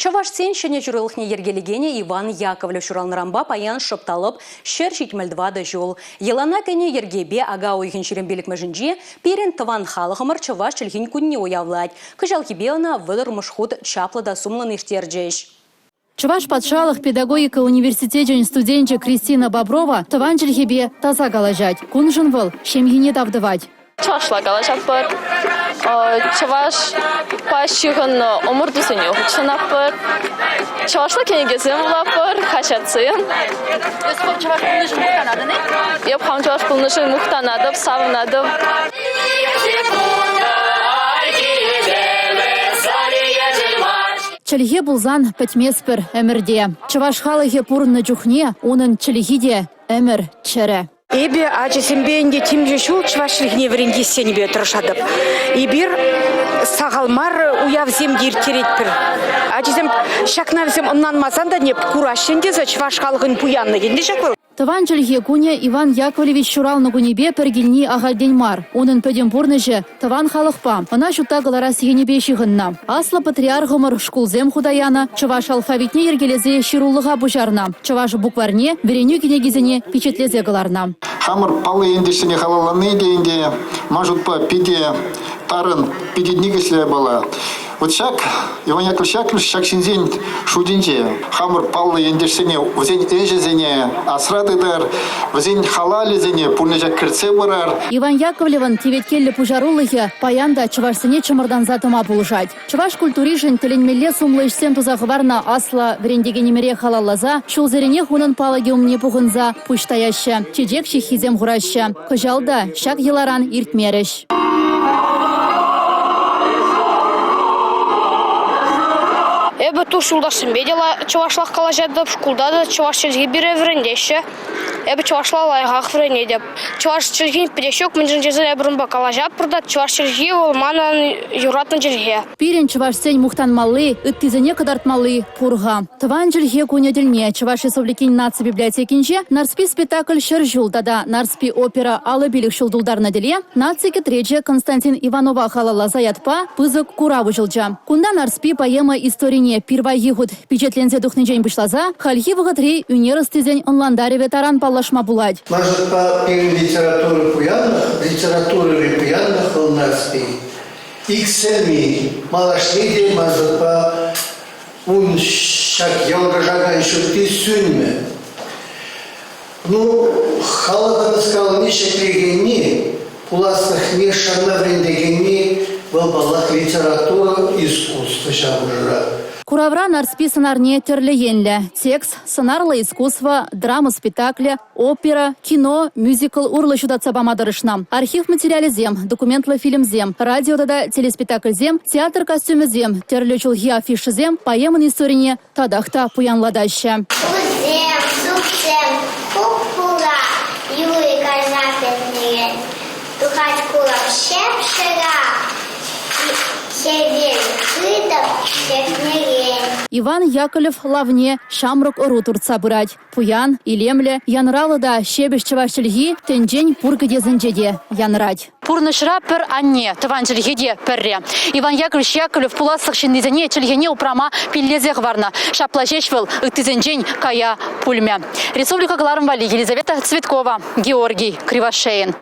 Чӑвашсен ҫӗнӗ ҫырулӑхне йӗркелекенӗ Иван Яковлев ҫуралнӑранпа паян шӑп та лӑп 174 ҫул. Йӑлана кӗнӗ йӗркепе ака уйӑхӗн 25-мӗшӗнче пирӗн тӑван халӑхӑмӑр чӑваш чӗлхин кунне уявлать. Кӑҫалхипе ӑна вӑтӑрмӗш хут чаплӑ та сумлӑн ирттерчӗҫ. Чӑваш патшалӑх педагогика университечӗн студенчӗ Кристина Боброва тӑван чӗлхепе таса калаҫать. Куншӑн вӑл ҫемйине тав тӑвать. Чӑвашла калаҫатпӑр, чӑвашпа ҫыхӑннӑ ӑмӑртусене хутшӑнатпӑр, чӑвашла кӗнекесем вулатпӑр, хаҫатсем. Эс хӑв чӑваш пулнишӗн мухтанатӑн-и? Эп хам чӑваш пулнишӗн мухтанатӑп, савӑнатӑп. Чӗлхе пулсан пӗтместпӗр ӗмӗрте. Чӑваш халӑхӗ пурӑннӑ чухне унӑн чӗлхи те ӗмӗр чӗрӗ. Эпӗ ачасемпе ӗнтӗ темиҫе ҫул чӑваш чӗлхине вӗрентес енӗпе тӑрӑшатӑп. Эпир сахал мар уявсем те ирттеретпӗр. Ачасем ҫакна вӗсем ӑнланмасан та кураҫҫӗ ӗнтӗ чӑваш халӑхӗн пуянлӑхӗ ӗнтӗ ҫак вӑл. Тӑван чӗлхе кунӗ Иван Яковлевич ҫуралнӑ кунӗпе пӗр килни ахальтен мар. Унӑн пӗтӗм пурнӑҫӗ тӑван халӑхпа, ӑна ҫутта кӑларас енӗпе ҫыхӑннӑ. Аслӑ патриархӑмӑр шкулсем хута янӑ, чӑваш алфавитне йӗркелесе ҫырулӑха пуҫарнӑ, чӑваш букварьне, вӗренӳ кӗнекисене пичетлесе кӑларнӑ. Хамӑр паллӑ ентешсене халаллани те ӗнтӗ ман шутпа питӗ тарӑн, питӗ никӗслӗ япала. Вот ҫак Иван Яковлевич Яковлевич ҫак ҫынсен шутӗнче хамӑр паллӑ ентешсене, вӗсен ӗҫӗсене асра тытар, вӗсен халалӗсене пурнӑҫа кӗртсе пырар. Иван Яковлевӑн теветкеллӗ пуҫарулӑхӗ паян та чӑвашсене чӑмӑртанса тӑма пулӑшать. Чӑваш культуришӗн тӗлӗнмелле сумлӑ ӗҫсем туса хӑварнӑ аслӑ вӗрентекенӗмӗре халалласа ҫулсеренех унӑн палӑкӗ умне пухӑнса пуҫ таяҫҫӗ, чечек ҫыххисем хураҫҫӗ. Кӑҫал та ҫак йӑларан иртмерӗҫ. Эпӗ тус юлташсемпе те чӑвашлах калаҫатӑп, шкулта та чӑваш чӗлхи пире вӗрентеҫҫӗ. Эпӗ чӑвашла лайӑхах вӗренетӗп. Чӑваш чӗлхин пӗтес ҫук, мӗншӗн тесен эпир унпа калаҫатпӑр та чӑваш чӗлхи вӑл манӑн юратнӑ чӗлхе. Пирӗн чӑвашсен мухтанмалли, ыттисене кӑтартмалли пур-ха. Тӑван чӗлхе кунӗ тӗлне Чӑваш Республикин наци библиотекинче «Нарспи» спектакль ҫӗр ҫул тата «Нарспи» опера 55 ҫул тултарнӑ тӗле наци кӗтречӗ Константин Иванова халалласа ятпа пысӑк курав уҫӑлчӗ. Кунта «Нарспи» поэма историне пирвайхи хут пичетленсе тухнинчен пуҫласа хальхи вӑхӑтри ӳнер ӑстисен ӑнлантарӑвӗ таран паллашма пулать. Ман шутпа, пирӗн литература пуянлӑх, литературӑри пуянлӑх вӑл Нарспи. Иксӗлми, малашне те ман шутпа Ун ҫак йӑлкӑшакан ҫутти сӳнмӗ. Ну, халӑхӑн ӑскалне ҫӗклекенни, пуласлӑхне шанма вӗрентекенни вӑл, паллах, литература, искусство ҫав хушӑра. Куравра Нарспи сӑнарне тӗрлӗ енлӗ текст, сӑнарлӑ искусство, драма спектаклӗ, Опера, кино, мюзикл урлӑ ҫутатса пама тӑрӑшнӑ. Архив материалӗсем, документлӑ фильмсем, радио тата телеспектакльсем, театр костюмӗсем, тӗрлӗ ҫулхи афишӑсем поэмӑн историне татах та пуянлатаҫҫӗ. Кусем, суксем, хуп-хура, юрӗ кайса пӗтнӗрен. Тухать курак шеп-шӑра, хӗвел хытӑ хӗртнӗрен. Иван Яковлев лавне ҫамрӑк ӑру туртса пырать. Пуян, илемлӗ, янӑравлӑ та ҫепӗҫ чӑваш чӗлхи тӗнчен пур кӗтесӗнче те янӑрать. Пурнӑҫра пӗр анне, тӑван чӗлхе те пӗрре. Иван Яковлевич Яковлев пуласлӑх ҫыннисене чӗлхене упрама пиллесе хӑварнӑ. Ҫапла ҫеҫ вӑл ыттисенчен кая пулмӗ. Республика кӑларӑм валли Елизавета Цветкова, Георгий Кривошеин.